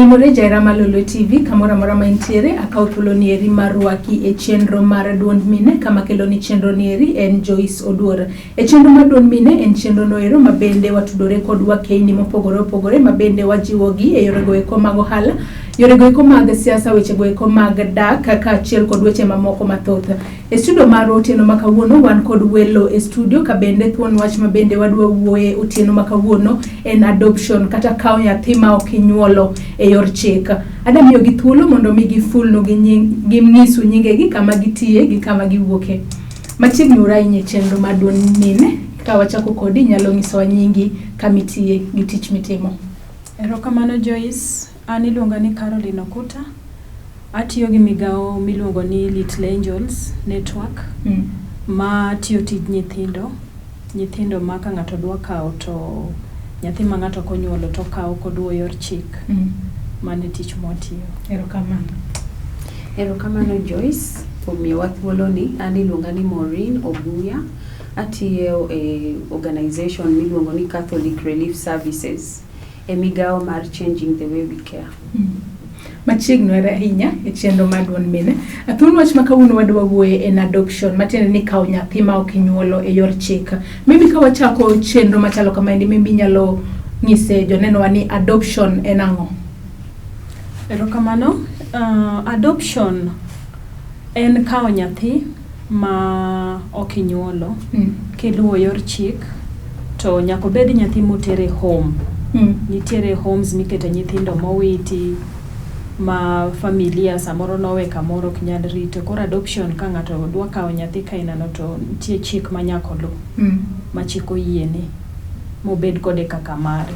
Oimore jaera Malolo TV kamoro amora ma intiere, akawo thuolo ni eri mar rwaki e chenro mar duond mine kama kelo ni chenro ni eri en Joyce Oduor. E chenro mar duond mine en chenro noero ma bende watudore kod wakeini mopogore opogore ma bende wajiwogi e yorego eko mag ohala, yorego eko mag siasa, wechego eko mag dak kaachiel kod weche mamoko mathoth. E studio marwa otieno ma kawuono wan kod welo e studio ka bende thuon wach ma bende wadwa wuoye otieno ma kawuono en adoption kata kawo nyathi ma ok inyuolo e yor chik. Adwa miyogi thuolo mondo mi gifulnu gi nying ging'isu nyingegi kama gitiye gi kama giwuoke. Machiegni uru ahinya e chenro mar duond mine. Ka wachako kodi inyalo nyisowa nyingi, kama itiye gi tich mitimo. Erokamano Joyce, an iluonga ni Caroline Okuta. Atiyo gi migawo miluongo ni Little Angels Network ma tiyo tij nyithindo. Nyithindo ma ka ng'ato dwa kawo to nyathi ma ng'ato ok onyuolo to okawo koduwo yor chik. Mano e tich mwatiyo. Erokamano. Erokamano Joyce kuom miyowa thuoloni. An iluonga ni Maureen Obuya. Atiyo e organization miluongo ni Catholic Relief Services e migawo mar Changing the Way We Care. Machiegni were ahinya e chenro mar duond mine. Thuon wach ma kawuono wadwa wuoye en adoption, matiende ni kawo nyathi ma ok inyuolo e yor chik. Maybe ka wachako chenro machalo kamaendi, maybe inyalo nyise jonenowa ni adoption en ang'o? Erokamano. Adoption en kawo nyathi ma ok inyuolo kiluwo yor chik to nyaka obed nyathi moter e home. Nitiere homes mikete nyithindo mowiti ma familia samoro nowe kamoro ok nyal rito. Koro adoption ka ng'ato dwa kawo nyathi kainano to nitie chik ma nyaka oluw ma chik oyiene mobed kode kaka mare.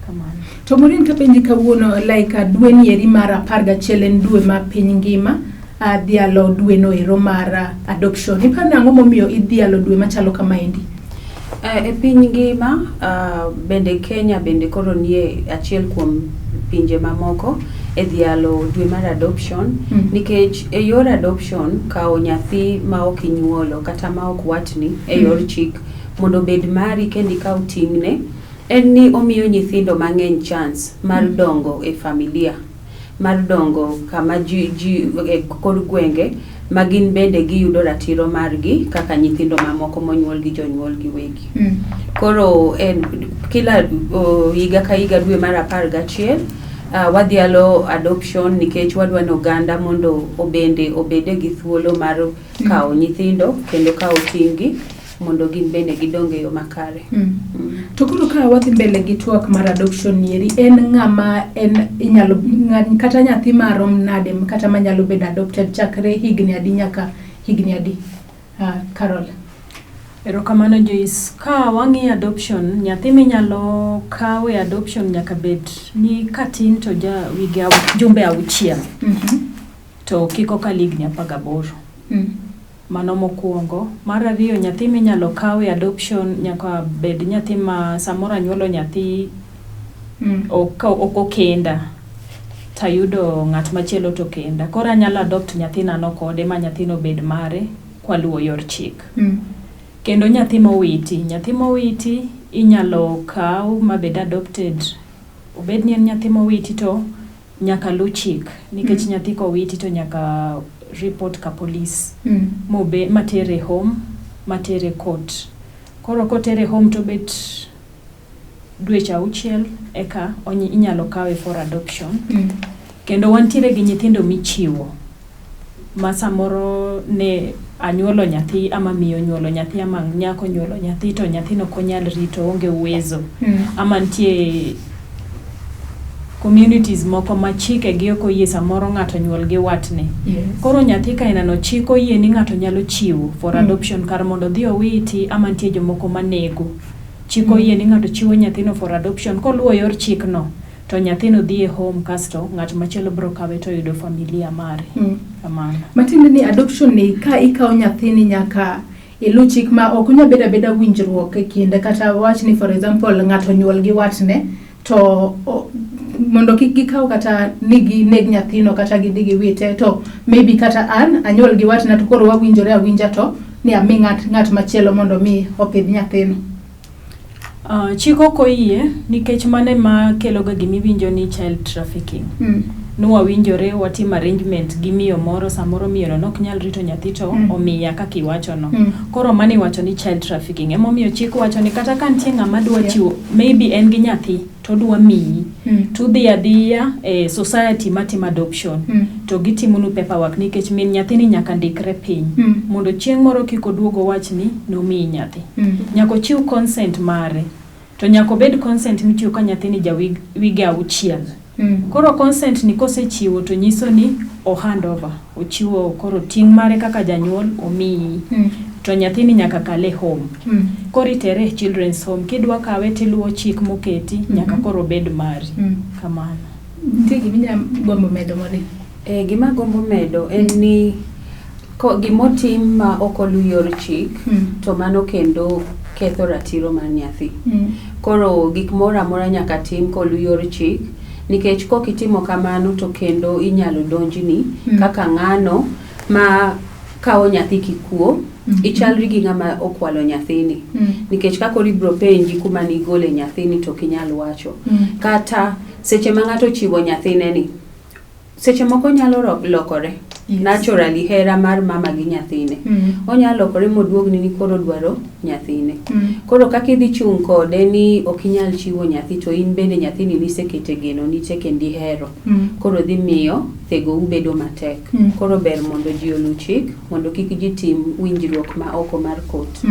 Kamano. To Maureen kapenji kawuono like dwe ni eri mar 11 en dwe ma piny ngima dhialo dwe no ero mar adoption. Iparo ni ang'o momiyo idhialo dwe machalo kamaendi? E piny ngima bende Kenya bende koro nie achiel kuom pinje mamoko e dhialo dwe mar adoption nikech e yor adoption kawo nyathi ma ok inyuolo kata ma ok watni e yor chik mondo obed mari kendo ikaw ting'ne en ni omiyo nyithindo mang'eny chance mar dongo e familia mar dongo kama ji, ji e kor gwenge ma gin bende giyudo ratiro margi kaka nyithindo mamoko monyuol gi jonyuol giwegi. Koro en kila higa ka higa dwe mar 11 wadhialo adoption nikech wadwa ni oganda mondo obende obede gi thuolo mar kawo nyithindo kendo kawo ting' gi mondo gin bende gidong e yo makare. To koro ka wadhi mbele gi twak mar adoption nieri, en ng'ama en inyalo kata nyathi marom nade kata manyalo bedo adopted chakre higni adi nyaka higni adi? Carol. Erokamano Joyce. Ka wang'iyo adoption, nyathi minyalo kaw e adoption nyaka bed ni katin to ja wige jumbe 6 to kik okal higni 18. Mano mokwongo. Mar ariyo, nyathi minyalo kaw e adoption nyaka bed nyathi ma samoro anyuolo nyathi ok okenda tayudo ng'at machielo to kenda. Koro anyalo adopt nyathina no kode ma nyathino bed mare kwaluwo yor chik. Kendo nyathi mowiti, nyathi mowiti inyalo kaw mabed adopted. Obed ni en nyathi mowiti to nyaka luw chik nikech nyathi kowiti to nyaka report ka polis mobe matere home matere court. Koro kotere home to obet dweche 6 eka inyalo kawe for adoption. Kendo wantiere gi nyithindo michiwo ma samoro ne anyuolo nyathi ama miyo onyuolo nyathi ama nyako onyuolo nyathi to nyathino ok onyal rito oonge uwezo. Ama nitie communities moko ma chike gi ok oyie samoro ng'ato onyuol gi watne. Koro nyathi ka ineno chik oyie ni ng'ato nyalo chiwo for adoption kar mondo odhi owiti ama nitie jomoko manego. Chik oyie ni ng'ato chiwo nyathino for adoption koluwo yor chikno to nyathino dhi e home kasto ng'at machielo biro kawe to yudo familia mare. Kamano. Matiende ni adoption ni ka ikawo nyathini nyaka iluw chik ma ok onyal bedo abeda winjruok e kinde kata wach ni for example ng'ato onyuol gi watne to mondo kik gikaw kata ni gineg nyathino kata gidhi giwite to maybe kata an anyuol gi watna to koro wawinjore awinja to ni ami ng'at machielo mondo mi opidh nyathino. Chik ok oyie nikech mano ema keloga gima iwinjo ni child trafficking. Ni wawinjore watim arrangement gi miyo moro samoro miyono nok nyal rito nyathi to omiya kaka iwachono. Koro mano iwacho ni child trafficking. Emomiyo chik wacho ni kata ka nitie ng'ama dwa chiwo maybe en gi nyathi to odwa miyi to udhi adhiya e society matimo adoption to gitimonu paperwork nikech min nyathini nyaka ndikre piny mondo chieng' moro kik oduog owach ni nomiyi nyathi. Nyaka ochiw consent mare. To nyaka obed consent michiwo ka nyathini ja wige auchiel. Koro consent ni kosechiwo to nyiso ni o hand over. Ochiwo koro ting' mare kaka janyuol omiyi. To nyathini nyaka kal e home. Koro itere e children's home. Kidwa kawe tiluwo chik moketi nyaka koro obed mari. Kamano. Nitie gima inya gombo medo Maureen? Gima agombo medo en ni gimotim ma ok oluw yor chik to mano kendo ketho ratiro mar nyathi. Koro gik moro amora nyaka tim koluw yor chik nikech kok itimo kamano to kendo inyalo donjni kaka ng'ano ma kawo nyathi kikuo ichalri gi ng'ama okwalo nyathini nikech ka koro ibiro penji kuma nigole nyathini to ok inyal wacho. Kata seche ma ng'ato ochiwo nyathine ni seche moko nyalo lokore naturally hera mar mama gi nyathine onyalo lokore moduogni ni koro dwaro nyathine. Koro kaka idhi chung' kode ni ok inyal chiwo nyathi to in bende nyathini nisekete geno nitie kendo ihero. Koro dhi miyo thegou bedo matek. Koro ber mondo ji oluw chik mondo kik ji tim winjruok ma oko mar court.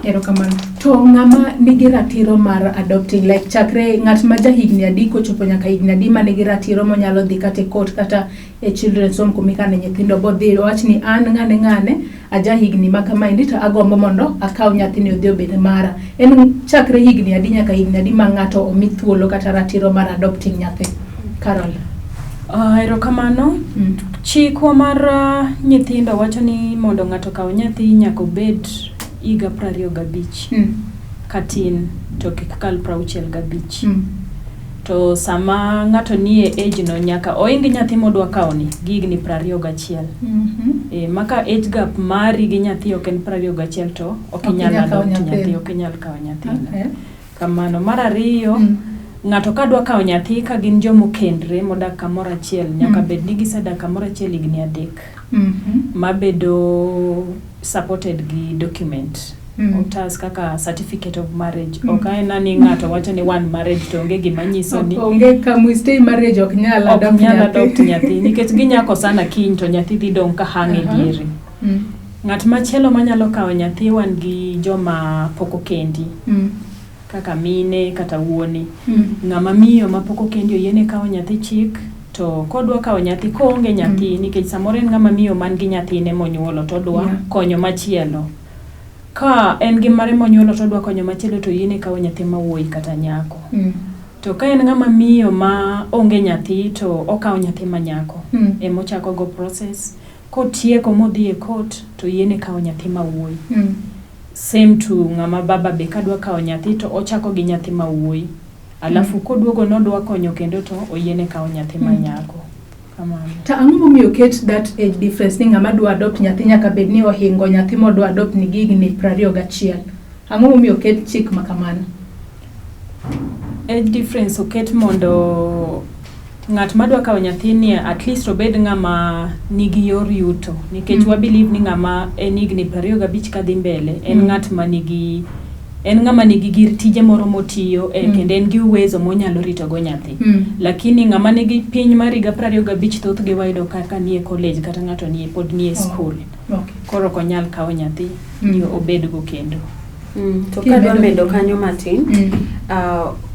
Erokamano. To ng'ama nigi ratiro mar adopting like chakre ng'at ma jahigni adi kochopo nyaka higni adi ma nigi ratiro monyalo dhi kata e court kata e children's home kuma ikane nyithindo bodhi owach ni an ng'ane ng'ane aja higni ma kamaendi to agombo mondo akaw nyathini odhi obed mara. En chakre higni adi nyaka higni adi ma ng'ato omi thuolo kata ratiro mar adopting nyathi? Carol. Erokamano. Chikwa mar nyithindo wacho ni mondo ng'ato okaw nyathi nyaka obed higa 25 katin to kik kal 65. To sama ng'ato nie age no nyaka oing nyathi modwa kawo ni gi higni 21. Maka age gap mari gi nyathi ok en 21 to ok inyal adopt nyathi, ok inyal kawo nyathino. Kamano. Mar ariyo, ng'ato ka dwa kawo nyathi ka gin jomokendre modak kamoro achiel, nyaka bed ni gisedak kamoro achiel higni 3. Mabedo supported gi document. Otas kaka certificate of marriage. Ok aena ni ng'ato wacho ni one marriage to onge gima nyiso ni onge come we stay marriage ok nyal adopt nyathi. Adopt nyathi nikech ginyako sana kiny to nyathi dhi dong' ka hang e diere. Ng'at machielo manyalo kawo nyathi wan gi joma pok okendi. Kaka mine kata wuone. Ng'ama miyo ma pok okendi oyiene kawo nyathi chik to kodwa kawo nyathi koonge nyathi nikech samoro en ng'ama miyo man gi nyathine monyuolo to odwa konyo machielo. Ka en gi mare monyuolo to odwa konyo machielo to oyiene kawo nyathi ma wuoyi kata nyako. To ka en ng'ama miyo ma onge nyathi to okawo nyathi ma nyako. Emochako go process. Kotieko modhi e court to oyiene kawo nyathi ma wuoyi. Same to ng'ama baba be kadwa kawo nyathi to ochako gi nyathi ma wuoyi. Alafu koduogo nodwa konyo kendo to oyiene kawo nyathi ma nyako. Kamano. To ang'o momiyo oket that age difference ni ng'ama dwa adopt nyathi nyaka bed ni ohingo nyathi modwa adopt ni gi higni 21? Ang'o momiyo oket chik ma kamano? Age difference oket mondo ng'at madwa kawo nyathini at least obed ng'ama nigi yor yuto nikech wa believe ni ng'ama en higni 25 kadhi mbele en ng'at ma nigi en ng'ama nigi gir tije moro motiyo kendo en gi uwezo monyalo rito go nyathi. Lakini ng'ama nigi piny mar higa 25 thothgi wayudo kaka nie college kata ng'ato nie pod nie school. Koro ok onyal kawo nyathi ni obed go kendo. To kadwa medo kanyo matin,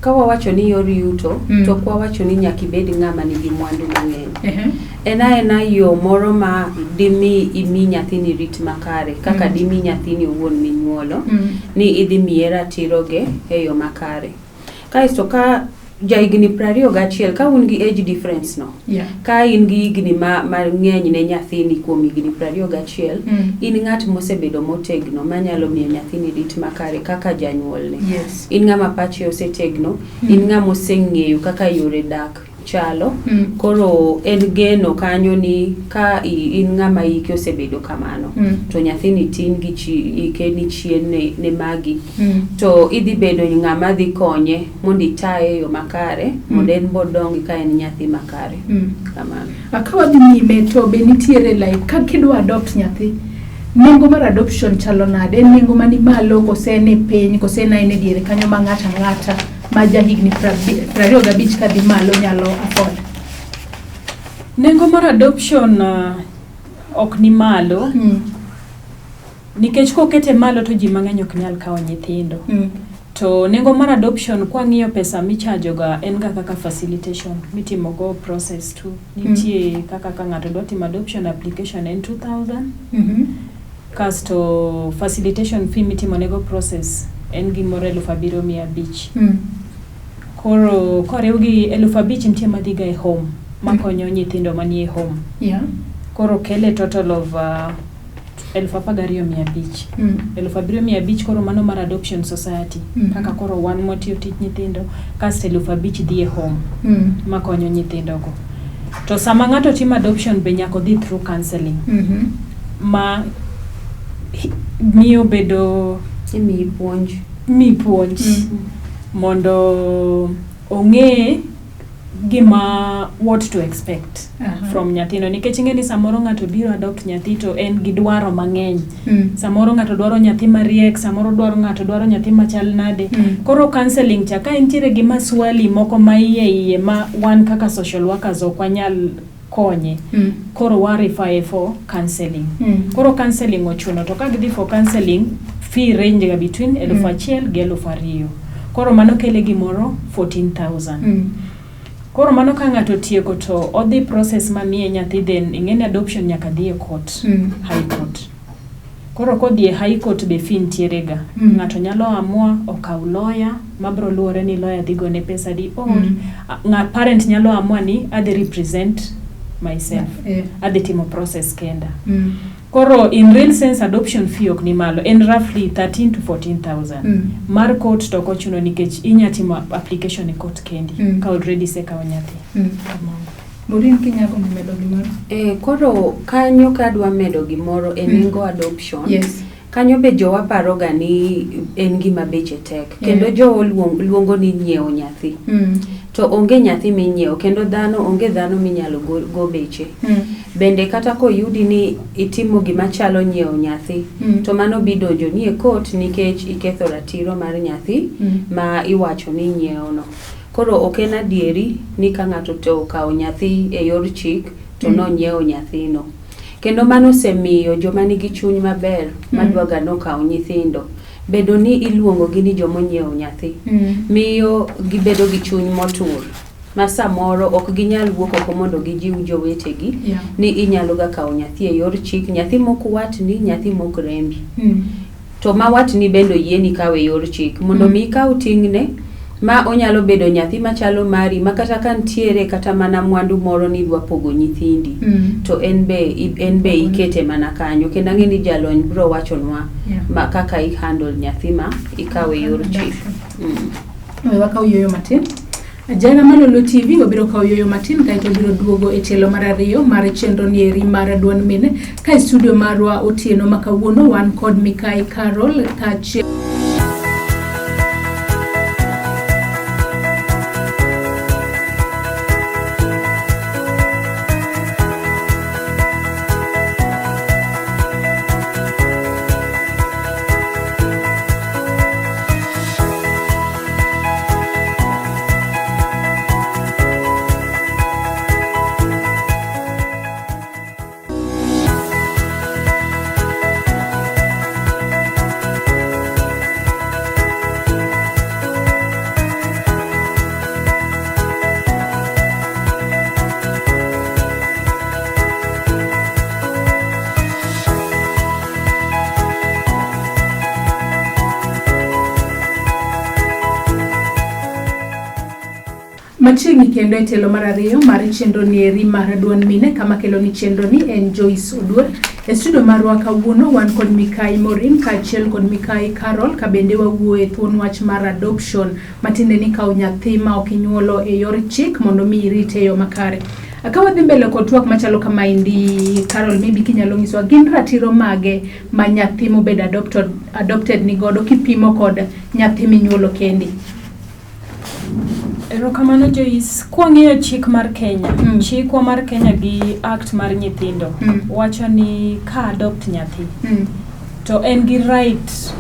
ka wawacho ni yor yuto, to ok wawacho ni nyaka ibed ng'ama nigi mwandu mang'eny. En aena yo moro ma dimi imi nyathini rit makare, kaka dimi nyathini owuon minyuolo, ni idhi miye ratiroge e yo makare. Kaeto ka jahigni 21, ka un gi age difference no, ka in gi higni mang'eny ne nyathini kuom higni 21, in ng'at mosebedo motegno manyalo miyo nyathini rit makare kaka janyuolne. In ng'ama pache osetegno, in ng'ama oseng'eyo kaka yore dak chalo. Koro en geno kanyo ni ka in ng'ama hike osebedo kamano, to nyathini tin gi hike ni chien ne magi, to idhi bedo ng'ama dhi konye mondo itaye e yo makare, mondo en bodongi ka en nyathi makare. Kamano. Ka wadhi nyime to be nitiere like ka kidwa adopt nyathi, nengo mar adoption chalo nade? En nengo mani malo kose en e piny kose en aena e diere kanyo ma ng'ato ang'ata ma jahigni 25 kadhi malo nyalo afford? Nengo mar adoption ok ni malo, nikech kokete malo to ji mang'eny ok nyal kawo nyithindo. To nengo mar adoption kwang'iyo pesa michajo ga en ga kaka facilitation mitimo go process tu. Nitie kaka ka ng'ato dwa timo adoption application en 2000, kasto facilitation fee mitimo nego process en gimoro 7500. Koro koriw gi 5000 nitie madhi ga e home makonyo nyithindo manie home. Koro kele total of 12,500. 7,500 koro mano mar adoption society. Kaka koro wan mwatiyo tij nyithindo, kasto 5,000 dhi e home makonyo nyithindo go. To sama ng'ato timo adoption be nyaka odhi through counseling ma miyo bedo Imiyi puonj. Mi puonj mondo ong'e gima what to expect from nyathino, nikech ing'e ni samoro ng'ato biro adopt nyathi to en gi dwaro mang'eny. Samoro ng'ato dwaro nyathi mariek, samoro dwaro ng'ato dwaro nyathi machal nade. Koro counseling cha ka entiere gi maswali moko ma iye iye ma wan kaka social workers ok wanyal konye, koro wa refer for counseling. Koro counseling ochuno, to ka gidhi for counseling, fee range ga between 1000 gi 2000. Koro mano kele gimoro 14,000. Koro mano ka ng'ato otieko to odhi process mamiye nyathi, then ing'e ni adoption nyaka dhi e court, high court. Koro kodhi e high court be fee nitiere ga. Ng'ato nyalo amua okaw lawyer, mabro luwore ni lawyer dhi gone pesa adi, or parent nyalo amua ni adhi represent myself, adhi timo process kenda. Koro in real sense adoption fee ok ni malo, en roughly 13 to 14,000. Mar court to ok ochuno nikech inya timo application e court kendi ka already isekawo nyathi. Kamano. Maureen, kinyalo medo gimoro? Koro kanyo kadwa medo gimoro e nengo adoption. Kanyo be jowa paro ga ni en gima beche tek. Kendo jowa luongo ni nyiewo nyathi. To onge nyathi minyiewo, kendo dhano onge dhano minyalo go beche. Bende kata koyudi ni itimo gima chalo nyiewo nyathi, to mano bidonjo ni e court nikech iketho ratiro mar nyathi ma iwacho ni inyiewo no. Koro ok en adieri ni ka ng'ato to okawo nyathi e yor chik to nonyiewo nyathino. Kendo mano osemiyo joma nigi chuny maber madwa ga nokaw nyithindo bedo ni iluongo gi ni joma onyiewo nyathi, miyo gibedo gi chuny motur ma samoro ok ginyal wuok oko mondo gijiw jowetegi ni inyalo ga kawo nyathi e yor chik, nyathi mok watni, nyathi mok rembi, to ma watni bende oyieni kawo e yor chik mondo mi ikaw ting'ne ma onyalo bedo nyathi machalo mari, ma kata ka nitiere kata mana mwandu moro ni idwa pogo nyithindi, to en be ikete mana kanyo. Kendo ang'e ni jalony biro wachonwa ma kaka i handle nyathi ma ikawo e yor chik. We wakaw yueyo matin. Jahera mar Lolwe TV, wabiro kawo yueyo matin kaeto wabiro duogo e tielo mar ariyo mar chenro ni eri mar duond mine. Ka e studio marwa otieno ma kawuono wan kod Mikai Carol kaachiel Machiegni kendo e tielo mar ariyo mar chenro ni eri mar duond mine kama kelo ni chenro ni en Joyce Oduor. E studio marwa kawuono wan kod Mikai Maureen kaachiel kod Mikai Carol ka bende wawuoye thuon wach mar adoption matiende ni kawo nyathi ma ok inyuolo e yor chik mondo mi irite e yo makare. Ka wadhi mbele kod twak machalo kamaendi, Carol, maybe kinyalo nyisowa gin ratiro mage ma nyathi mobedo adopted ni godo kipimo kod nyathi minyuolo kendi? Erokamano Joyce. Kwang'iyo chik mar Kenya, chikwa mar Kenya gi act mar nyithindo wacho ni ka adopt nyathi to en gi right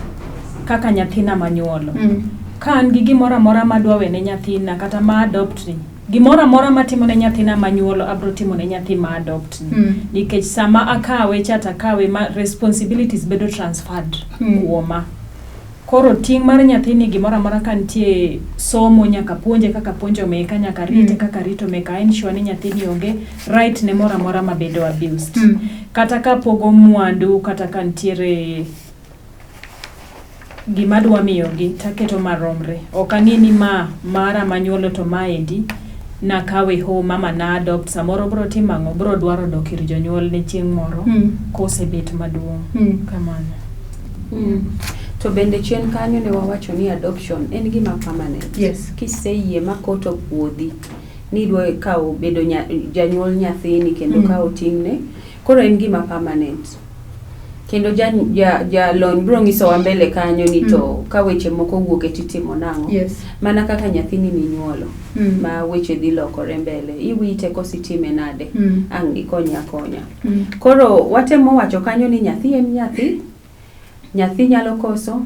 kaka nyathina manyuolo. Ka an gi gimoro amora madwa wene nyathina kata ma adopt ni, gimoro amora matimo ne nyathina manyuolo abro timo ne nyathi ma adopt ni. Nikech sama akawe cha takawe ma responsibilities bedo transferred kuoma. Koro ting' mar nyathini gimoro amora ka nitie somo nyaka puonje kaka puonjo meka, nyaka rite kaka rito meka, ensure ni nyathini onge right ne moro amora mabedo abused. Kata ka pogo mwandu, kata ka nitiere gima dwa miyogi taketo maromre. Ok ang'i ni ma mara manyuolo to maendi nakawe home ama na adopt samoro bro timo ang'o bro dwaro dok ir jonyuolne chieng' moro kosebet maduong'. Kamano. To bende chien kanyo ne wawacho ni adoption en gima permanent. Kiseyie ma court opuodhi ni idwa kawo bedo janyuol nyathini kendo kawo ting'ne, koro en gima permanent. Kendo jalony biro nyisowa mbele kanyo ni to ka weche moko owuok e titimo nang'o. Mana kaka nyathini minyuolo ma weche dhi lokore mbele. Iwite kositime nade? Ang' ikonye akonya. Koro watemo wacho kanyo ni nyathi en nyathi. Nyathi nyalo koso,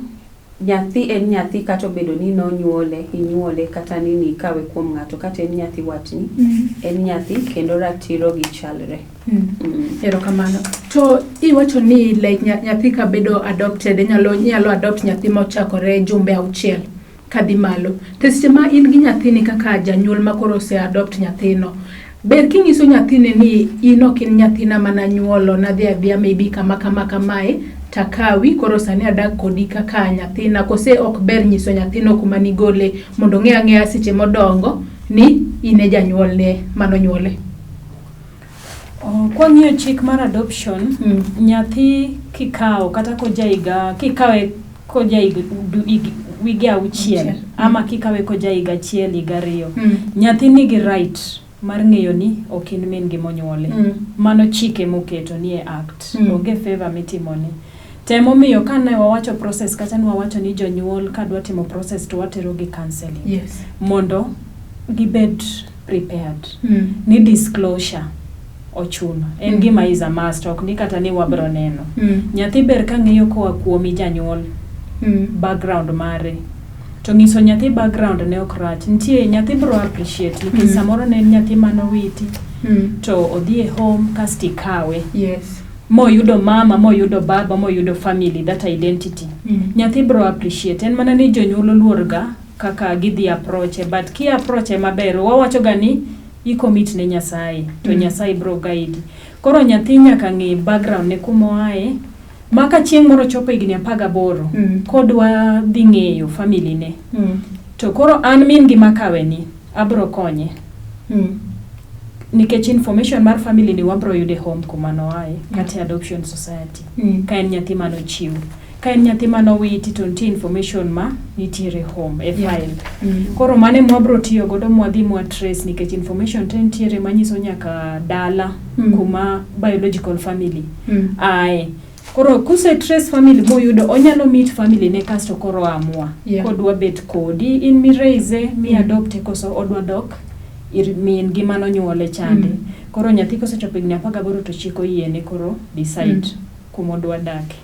nyathi en nyathi kata obedo ni nonyuole, inyuole kata ni nikawe kuom ng'ato kata en nyathi watni, en nyathi kendo ratiro gi chalre. Erokamano. To iwacho ni like nyathi ka bedo adopted, inyalo adopt nyathi mochakore jumbe 6 kadhi malo. To seche ma in gi nyathini kaka janyuol ma koro ose adopt nyathino, ber kinyiso nyathini ni in ok in nyathina mana nyuolo, nadhi adhiya maybe kama kama kamae, takawi koro sani adak kodi kaka nyathina, kose ok ber nyiso nyathino kuma nigole mondo ong'e ang'eya seche modongo ni in e janyuolne manonyuole. Kwang'iyo chik mar adoption, nyathi kikawo kata koja higa, kikawe koja higa, wige 6 ama kikawe koja higa 1 higa 2, nyathi nigi right mar ng'eyo ni ok in min gi monyuole. Mano chike moketo ni e act. Onge favor mitimone. Temo miyo kane wawacho process kata ne wawacho ni jonyuol kadwa timo process to watero gi counseling. Mondo gibed prepared. Ni disclosure ochuno. En gima is a must, ok ni kata ni wabro neno. Nyathi ber ka ng'eyo koa kuomi janyuol background mare. To nyiso nyathi background ne ok rach. Nitie nyathi bro appreciate nikech samoro ne en nyathi manowiti to odhi e home kasto ikawe. Moyudo mama, moyudo baba, moyudo family, that identity. Nyathi bro appreciate. En mana ni jonyuol oluor ga kaka gidhi approach but ki approach maber, wawacho ga ni i commit ne Nyasaye to Nyasaye bro guide. Koro nyathi nyaka ng'e background ne kuma oaye, ma ka chieng' moro chopo higni 18 kodwa dhi ng'eyo family ne. To koro an min gi makawe ni abro konye. Nikech information mar family ni wabro yude home kuma noaye kata e adoption society. Ka en nyathi manochiw. Ka en nyathi manowiti to nitie information ma nitiere home e file. Koro mano ema wabro tiyo godo mwadhi mwa trace nikech information te nitiere manyiso nyaka dala kuma biological family ae. Koro kuse trace family moyudo onyalo meet family ne kasto koro amua. Kodwa bet kodi in mi raise mi adopte koso odwa dok ir min gi manonyuole chande. Koro nyathi kosechopo higni 18 to chik oyiene koro decide kuma odwa dake.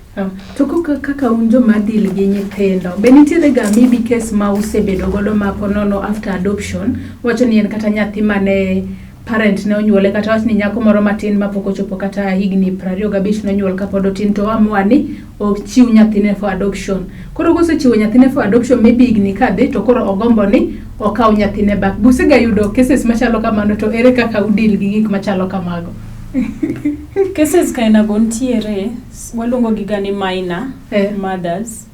To kaka un joma deal gi nyithindo, be nitiere ga maybe case ma usebedo godo ma ponono after adoption, wacho ni en kata nyathi mane parent ne onyuole, kata wach ni nyako moro matin mapok ochopo kata higni 25 nonyuol kapod otin, to amua ni ochiw nyathine for adoption. Koro kosechiwo nyathine for adoption, maybe higni kadhi to koro ogombo ni okaw nyathine back. Busega yudo cases machalo kamano, to ere kaka udeal gi gik machalo kamago? Cases kainago nitiere, waluongo gi ga ni minor mothers.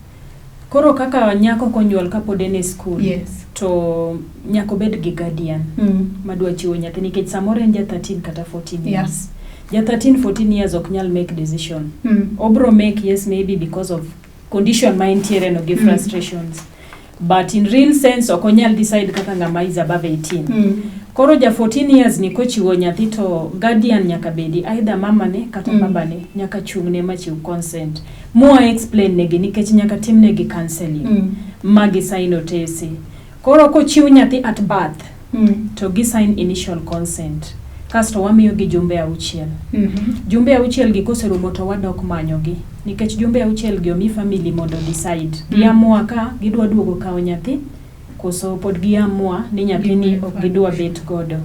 Koro kaka nyako konyuol kapod en e skul, Yes. to nyaka obed gi guardian madwa chiwo nyathi, nikech samoro en ja 13 kata 14 years. Ja 13 14 years ok nyal make decision. Obro make, yes, maybe because of condition ma entiere no gi frustrations, but in real sense ok onyal decide kaka ng'ama is above 18. Koro ja 14 years ni kochiwo nyathi, to guardian nyaka bedi either mamane kata babane, nyaka chung'ne machiw consent mua explain negi, nikech nyaka timnegi counseling ma gi sign otese. Koro kochiw nyathi at birth, to gi sign initial consent, kasto wamiyogi jumbe 6. Jumbe 6 gi koserumo to wadok manyogi, nikech jumbe 6 gi omi family mondo decide. Giamua ka gidwa duogo kawo nyathi koso pod giamua ni nyathini ok gidwa bet godo.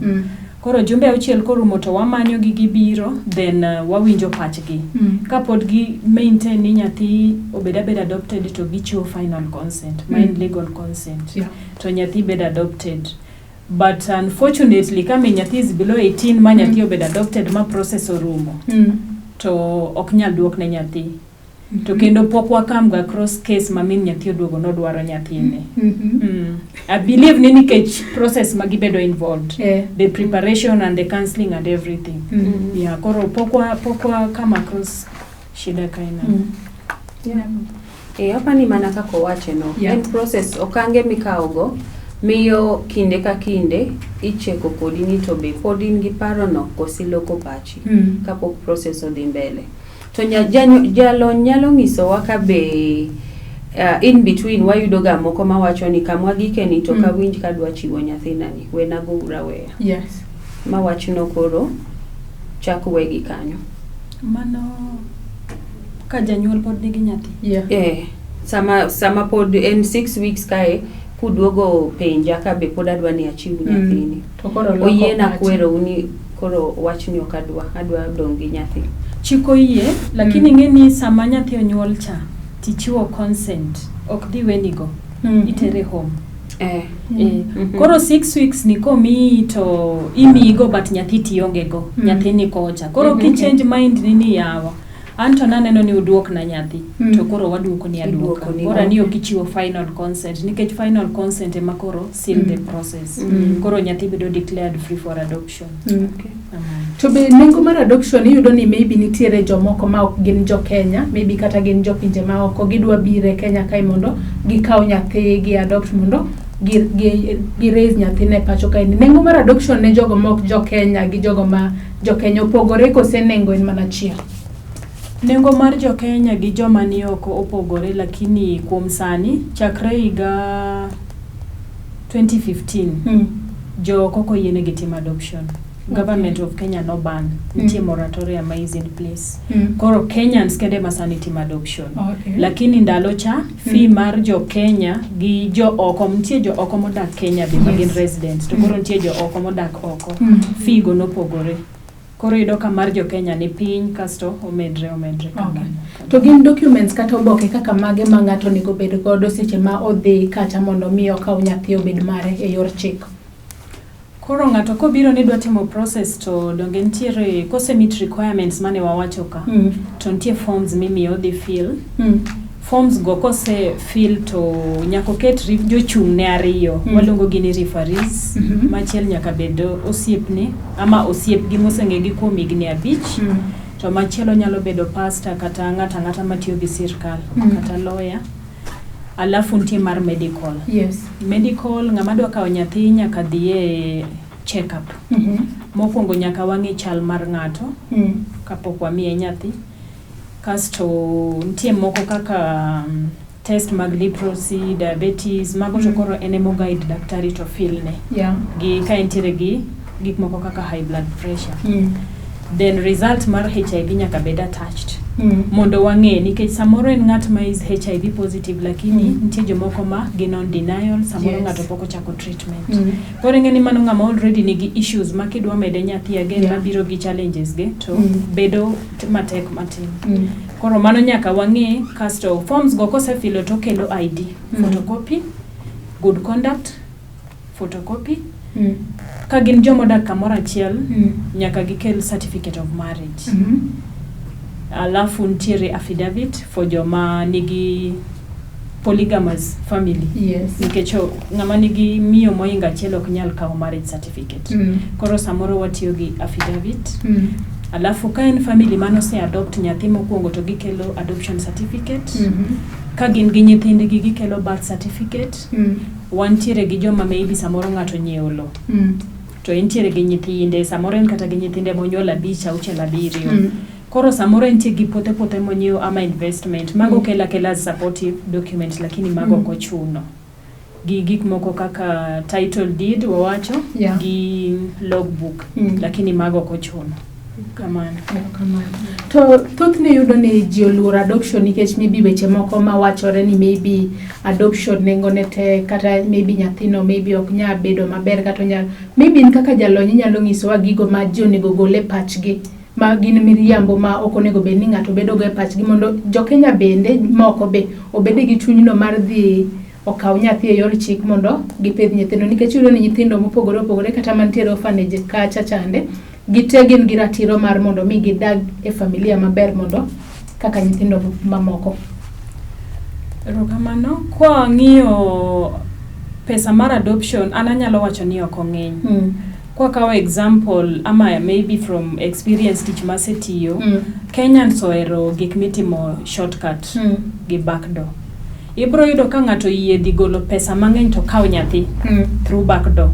Koro jumbe 6 korumo to wamanyogi, gibiro, then wawinjo pachgi. Kapod gi maintain ni nyathi obed abeda adopted, to gichiwo final consent ma en legal consent, to nyathi bed adopted. But unfortunately, ka min nyathi is below 18 ma nyathi obed adopted ma process orumo, to ok nyal duok ne nyathi. To kendo pok wakam ga across case ma min nyathi oduogo nodwaro nyathine. I believe ni nikech process ma gibedo involved, the preparation and the counseling and everything. Yeah, koro pok wa come across shida kaina. Yeah. Apani mana kaka owache no. En process, okange mikawogo miyo kinde ka kinde icheko kodi ni to be pod in gi paro no koso iloko pachi kapok process odhi mbele. To jalony nyalo nyisowa ka be in between wayudo ga moko mawacho ni kamwa gike ni to kawinj kadwa chiwo nyathina ni wena go ura weya. Ma wachno koro chak wegi kanyo. Mano ka janyuol pod nigi nyathi. Sama pod en 6 weeks kae kuduogo penja ka be pod adwa ni achiw nyathini. To koro loko Oyiena pache. kwerou ni koro wachni ok adwa, adwa dong' gi nyathi. Chik oyie, lakini ng'e ni sama nyathi onyuol cha tichiwo consent, ok dhi wenigo. Itere home. Koro 6 weeks ni komiyi to imiyigo, but nyathi tionge go. Nyathi ni kocha. Koro kichange mind ni ni yawa, anto naneno ni uduokna nyathi, to koro waduoko ni aduoka. Iduokoni. Bora ni ok ichiwo final consent, nikech final consent ema koro seal the process. Koro nyathi bedo declared free for adoption. To be nengo mar adoption, iyudo ni maybe nitiere jomoko ma ok gin jo Kenya, maybe kata gin jopinje ma oko, gidwa biro e Kenya kae mondo gikaw nyathi gi adopt mondo gi raise nyathine e pacho kae. Nengo mar adoption ne jogo ma ok jo Kenya gi jogo ma jo Kenya opogore kose nengo en mana achiel? Nengo mar jo Kenya gi joma ni oko opogore, lakini kuom sani, chakre higa 2015, jo oko ok oyienegi timo adoption. Government of Kenya no ban. Nitie moratorium ma is in place. Koro Kenyans kende ma sani timo adoption. Lakini ndalo cha fee mar jo Kenya gi jo oko, nitie jo oko modak Kenya be ma gin residents, to koro nitie jo oko modak oko. Fee go nopogore. Koro iyudo ka mar jo Kenya ni piny, kasto omedre omedre kamano. To gin documents kata oboke kaka mage ma ng'ato onego bed godo seche ma odhi kacha mondo mi okaw nyathi obed mare e yor chik? Koro ng'ato kobiro ni dwa timo process, to donge nitiere kose meet requirements mane wawacho ka, to nitie forms mimiyo odhi fill. Forms go kose fill to nyaka oket jochung' ne ariyo. Waluongo gi ni referees. Machiel nyaka bed osiepne ama osiepgi moseng'e gi kuom higni 5. To machielo nyalo bedo pastor kata ng'ato ang'ata matiyo gi sirkal, kata lawyer. Alafu nitie mar medical. Medical, ng'ama dwa kawo nyathi nyaka dhi e check up. Mokwongo nyaka wang'i chal mar ng'ato kapok wamiye nyathi. Kasto nitie moko kaka test mag leprosy, diabetes, mago to koro en emo guide daktari to fill ne. Gi ka entiere gi gik moko kaka high blood pressure. Then result mar HIV nyaka bed attached. Mondo wang'e, nikech samoro en ng'at ma is HIV positive, lakini nitie jomoko ma gin on denial, samoro ng'ato pok ochako treatment. Koro ing'e ni mano ng'ama already nigi issues ma kidwa mede nyathi again mabiro gi challenges ge to bedo matek matin. Koro mano nyaka wang'e. Kasto forms go kosefilo to okelo ID, photocopy, good conduct, photocopy. Ka gin jomodak kamoro achiel, nyaka gikel certificate of marriage. Alafu nitiere affidavit for joma nigi polygamous family. Nikech ng'ama nigi miyo mohingo achiel ok nyal kawo marriage certificate. Koro samoro watiyo gi affidavit. Alafu ka en family mane ose adopt nyathi mokwongo to gikelo adoption certificate. Ka gin gi nyithindgi gikelo birth certificate. Wantiere gi joma maybe samoro ng'ato onyiewo lowo. To entiere gi nyithinde, samoro en kata gi nyithinde monyuolo 5, 6, 7. Koro samoro entie gi puothe puothe monyiewo ama investment. Mago kelo akela as supportive document lakini mago ok ochuno. Gi gik moko kaka title deed wawacho gi logbook lakini mago ok ochuno. Kamano. Kamano. To thothne yudo ni ji oluoro adoption nikech maybe weche moko mawachore ni maybe adoption nengone tek kata maybe nyathino maybe ok nyal bedo maber kata onyal maybe in kaka jalony inyalo nyisowa gigo ma ji onego gol e pachgi ma gin miriambo ma ok onego bed ni ng'ato bedo go e pachgi mondo jo-Kenya bende moko be obed gi chunyno mar dhi okaw nyathi e yor chik mondo gipidh nyithindo nikech iyudo ni nyithindo mopogore opogore kata mantiere orphanage kacha chande gite gin gi ratiro mar mondo mi gidag e familia maber mondo kaka nyithindo mamoko. Erokamano. Kwa ng'iyo pesa mar adoption, an anyalo wacho ni ok ong'eny. Kwakawo example ama maybe from experience tich masetiyo, Kenyans ohero gik mitimo shortcut gi backdoor. Ibro yudo ka ng'ato oyie dhi golo pesa mang'eny to kawo nyathi through backdoor.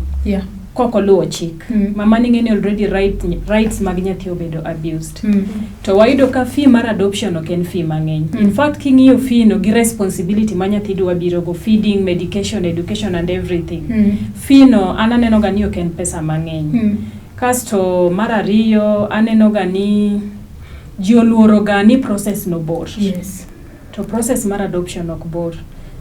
Kok oluwo chik. Mama ni ng'eni already rights mag nyathi obedo abused. To wayudo ka fee mar adoption ok en fee mang'eny. In fact king'iyo fee no gi responsibility ma nyathi dwa biro go, feeding, medication, education and everything. Fee no an aneno ga ni ok en pesa mang'eny. Kasto mar ariyo aneno ga ni ji oluoro ga ni process no bor. To process mar adoption ok bor.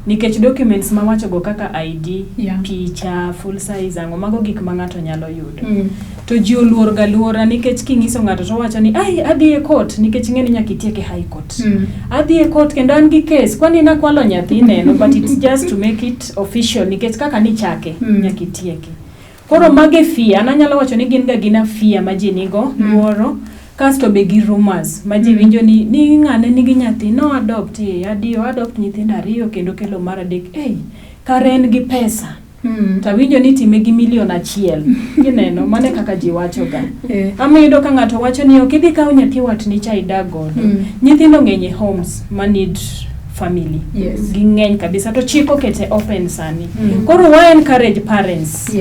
Nikech documents mawacho go kaka ID, picha, full size ang'o, mago gik ma ng'ato nyalo yudo. To ji oluor ga luora nikech king'iso ng'ato to owacho ni ai adhi e court nikech ing'e ni nyaka itiek e high court. Adhi e court kendo an gi case, kwani nakwalo nyathi neno but it's just to make it official nikech kaka nichake nyaka itieke. Koro mage fear, an anyalo wacho ni gin ga gina fear ma ji nigo, luoro. Kasto be gi rumors ma ji winjo ni ng'ane nigi nyathi no adopt, adi adopt nyithindo 2 kendo kelo mar 3, kare en gi pesa. Tawinjo ni time gi milion 1. Gineno, mano e kaka ji wacho ga. Ama iyudo ka ng'ato wacho ni ok idhi kawo nyathi watni cha idag godo. Nyithindo ng'eny e homes ma need family. Ging'eny kabisa to chik okete open sani. Koro wa encourage parents.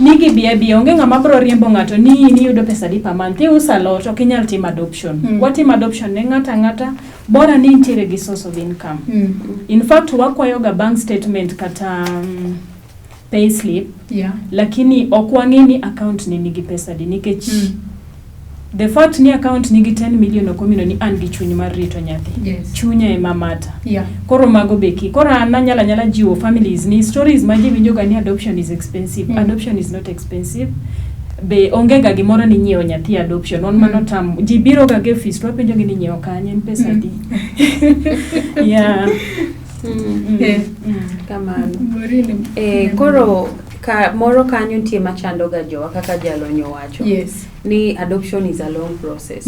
Ni gibi abiya, onge ng'ama bro riembo ng'ato ni in iyudo pesa di per month, iuso alot, ok inyal timo adoption. Watimo adoption ne ng'ato ang'ata, bora ni intiere gi source of income. In fact, wakwayo ga bank statement kata pay slip. Lakini ok wang'e ni account ni nigi pesa di nikech the fact ni account nigi 10 million ok omino ni an gi chuny mar rito nyathi. Chunya ema mata. Koro mago beki. Koro an anyalo anyala jiwo families ni stories ma ji winjo ga ni adoption is expensive. Adoption is not expensive. Be onge ga gimoro ni nyiewo nyathi adoption. Wan mano tam. Ji biro ga gi office to wapenjo gi ni nyiewo kanye en pesa adi. Kamano. Koro ka moro kanyo nitie machando ga jowa kaka jalony owacho. Ni adoption is a long process.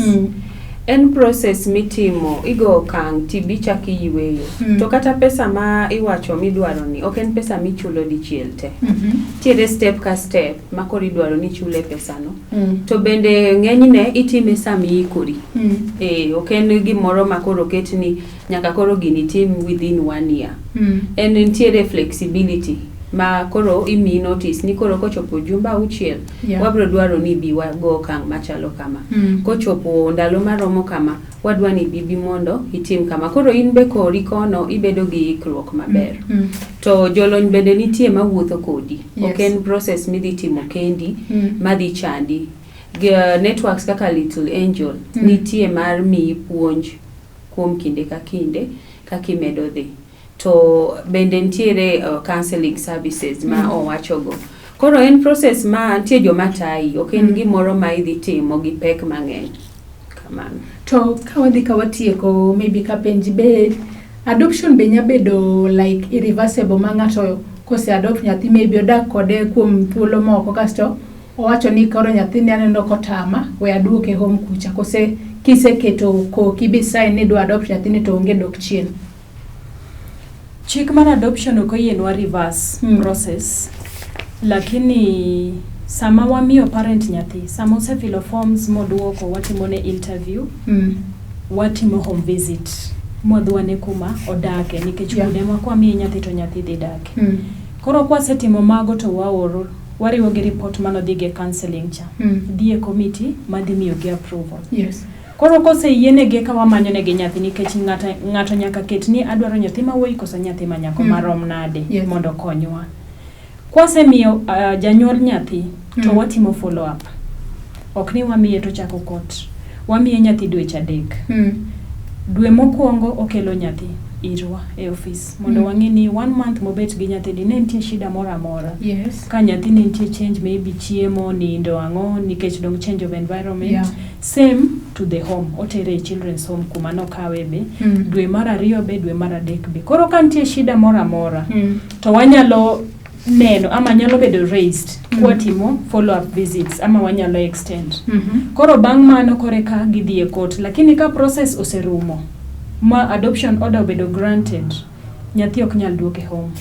En process mitimo, igo okang' tibi chak iyweyo. To kata pesa ma iwacho midwaro ni, ok en pesa michulo dichiel te. Nitiere step ka step ma koro idwaro ni ichule pesano. To bende ng'enyne itime sama iikori. Ok en gimoro ma koro oket ni nyaka koro gini tim within 1 year. En nitiere flexibility ma koro imiyi notice ni koro kochopo jumbe 6 wabro dwaro ni bi wago okang' machalo kama. Kochopo ndalo maromo kama, wadwa ni bibi mondo itim kama. Koro in be kori kono ibedo gi ikruok maber. To jolony bende nitie mawuotho kodi. Ok en process midhi timo kendi, madhi chandi. Networks kaka Little Angel nitie mar miyi puonj kuom kinde ka kinde kaka imedo dhi. To bende nitiere counseling services ma owachogo. Koro en process ma nitie joma tayi, ok en gimoro ma idhi timo gi pek mang'eny. Kamano. To ka wadhi ka watieko, maybe ka penji be adoption be nya bedo like irreversible ma ng'ato kose adopt nyathi maybe odak kode kuom thuolo moko kasto owacho ni koro nyathini aneno kotama we aduoke home kucha, kose kiseketo koki bi sign ni idwa adopt nyathini to onge dok chien. Chik mar adoption ok oyienwa reverse process, lakini sama wamiyo parent nyathi, sama osefilo forms moduoko, watimo ne interview, watimo home visit mwadhi kuma odake nikech kuonde ma kwamiye nyathi to nyathi dhi dake. Koro kwasetimo mago to waoro, wariwo gi report manodhi go e counselling cha, dhi e committee madhi miyogi approval. Koro koseyienegi eka wamanyo negi nyathi nikech ng'ato nyaka ket ni adwaro nyathi ma wuoyi koso nyathi ma nyako marom nade mondo okonywa. Kwasemiyo janyuol nyathi to watimo follow up. Ok ni wamiye to chako court. Wamiye nyathi dweche 3. Dwe mokwongo okelo nyathi irwa e ofis mondo wang'i ni 1 month mobet gi nyathi ni ne nitie shida moro amora. Ka nyathi ne nitie change maybe chiemo, nindo, ang'o, nikech dong change of environment. Same to the home, otere e children's home kuma nokawe be. Dwe mar 2 be, dwe mar 3 be. Koro ka nitie shida moro amora, to wanyalo neno ama nyalo bedo raised kwatimo follow up visits ama wanyalo extend. Koro bang' mano koreka gidhi e court, lakini ka process oserumo ma adoption order obedo granted, nyathi ok nyal duok e home.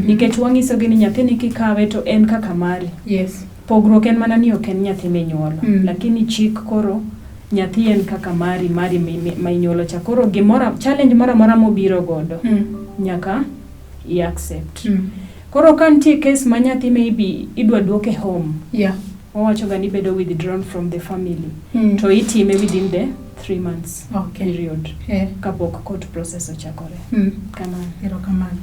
Nikech wang'isogi ni nyathini kikawe to en kaka mari. Pogruok en mana ni ok en nyathi minyuolo. Lakini chik koro nyathi en kaka mari ma inyuolo cha. Koro gimoro, challenge moro amora mobiro godo nyaka i accept. Koro ka nitie case ma nyathi maybe idwa duok e home, wawacho ga ni bedo withdrawn from the family. To itime within the 3 months period. Kapok court process ochakore. Kamano. Erokamano.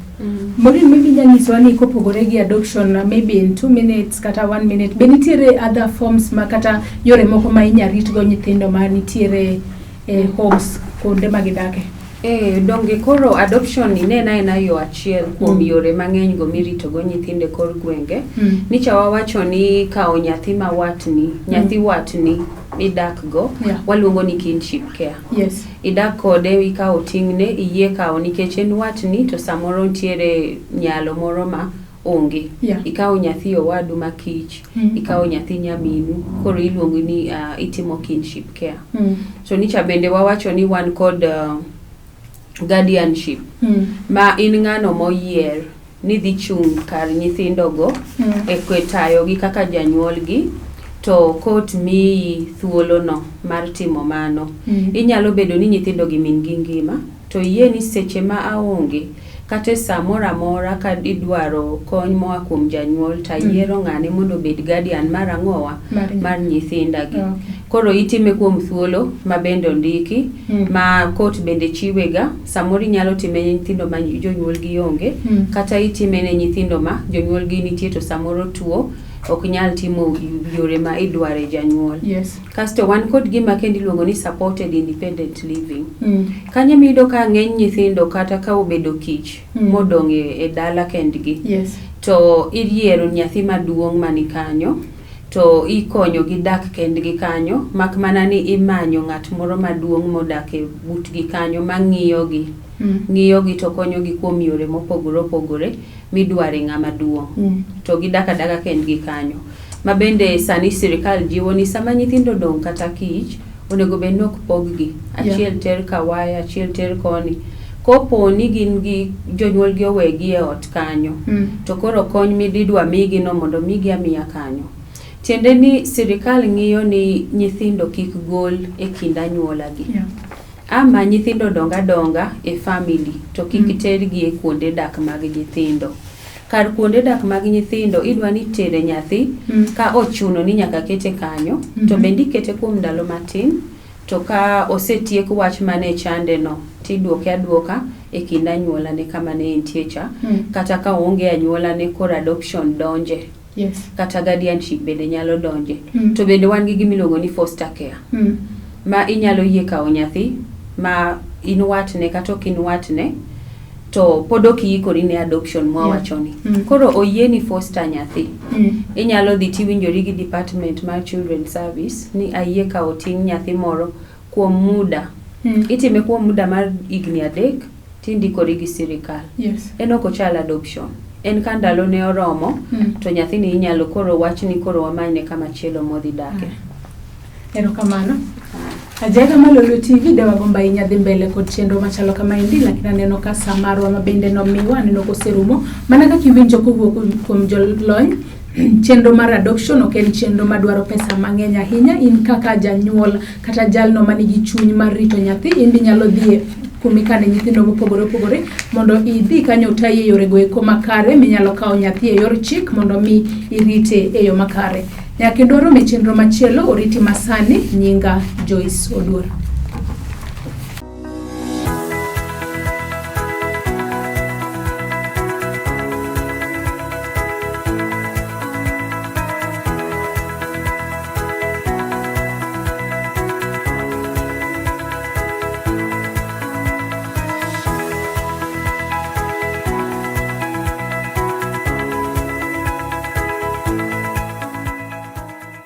Maureen, maybe inyalo nyisowa ni kopogore gi adoption, maybe in 2 minutes kata 1 minute, be nitiere other forms ma kata yore moko ma inyalo ritgo nyithindo ma nitiere e homes kuonde ma gidake? Donge koro adoption ni ne en aena yo achiel kuom yore mang'eny go miritogo nyithindo e kor gwenge. Nicha wawacho ni kawo nyathi ma watni, nyathi watni midak go, waluongo ni kinship care. Idak kode, ikawo ting'ne, iyie kawo nikech en watni to samoro nitiere nyalo moro ma onge. Ikawo nyathi owadu ma kich, ikawo nyathi nyaminu, koro iluongo ni itimo kinship care. So nicha bende wawacho ni wan kod guardianship. Ma in ng'ano moyier ni dhi chung' kar nyithindogo e tayogi kaka janyuolgi, to court miyi thuolono mar timo mano. Inyalo bedo ni nyithindo gi min gi ngima, to yie ni seche ma aonge kata e saa moro amora ka idwaro kony moa kuom janyuol to ayiero ng'ane mondo obed guardian mar ang'owa mar nyithindagi. Koro itime kuom thuolo ma bende ondiki, ma court bende chiwega. Samoro inyalo time ne nyithindo ma jonyuolgi onge, kata itime ne nyithindo ma jonyuolgi nitie to samoro tuo ok nyal timo yore ma idware janyuol. Kasto wan kod gima kendo iluongo ni supported independent living. Kanyo miyudo ka ng'eny nyithindo kata ka obedo kich modong' e dala kendgi. To iyiero nyathi maduong' mani kanyo to ikonyo gi dak kendgi kanyo, mak mana ni imanyo ng'at moro maduong' modak e butgi kanyo ma ng'iyogi. Ng'iyogi to konyogi kuom yore mopogore opogore midware ng'ama duong'. To gidak adaka kendgi kanyo. Ma bende sani sirikal jiwo ni sama nyithindo odong' kata kich, onego bed ni ok pog-gi. Achiel ter kawaya, achiel ter koni. Kopo ni gin gi jonyuolgi owegi e ot kanyo, to koro kony mididwa migi no mondo migi amiya kanyo. Tiende ni sirikal ng'iyo ni nyithindo kik gol e kind anyuolagi. Ama nyithindo dong adonga e family to kik tergi e kuonde dak mag nyithindo. Kar kuonde dak mag nyithindo idwa ni tere nyathi ka ochuno ni nyaka kete kanyo, to bende ikete kuom ndalo matin, to ka osetiek wach mane chande no tiduoke aduoka e kind anyuolane kama ne entie cha. Kata ka oonge anyuolane koro adoption donje. Kata guardianship bende nyalo donje. To bende wan gi gima iluongo ni foster care. Ma inyalo yie kawo nyathi ma in watne kata ok in watne, to pod ok iikori ne adoption mwawachoni. Koro oyieni foster nyathi. Inyalo dhi tiwinjori gi department mar children service ni ayie kawo ting' nyathi moro kuom muda. Itime kuom muda mar higni 3 tindikori gi sirikal. En ok ochal adoption. En ka ndalo ne oromo, to nyathini inyalo koro wach ni koro wamanyne kama chielo modhi dake. Erokamano. Ajega ma Lolwe TV de wagombo ahinya dhi mbele kod chenro machalo kamaendi, lakini aneno ka saa marwa ma bende nomiwa aneno koserumo. Mana kaka iwinjo kowuok kuom jolony, chenro mar adoption ok en chenro madwaro pesa mang'eny ahinya. In kaka janyuol kata jalno manigi chuny mar rito nyathi, in inyalo dhi kuma ikane nyithindo mopogore opogore mondo idhi kanyo otayi e yorego eko makare minyalo kawo nyathi e yor chik mondo mi irite e yo makare. Nyaka kendo warom e chenro machielo, oriti masani, nyinga Joyce Oduor.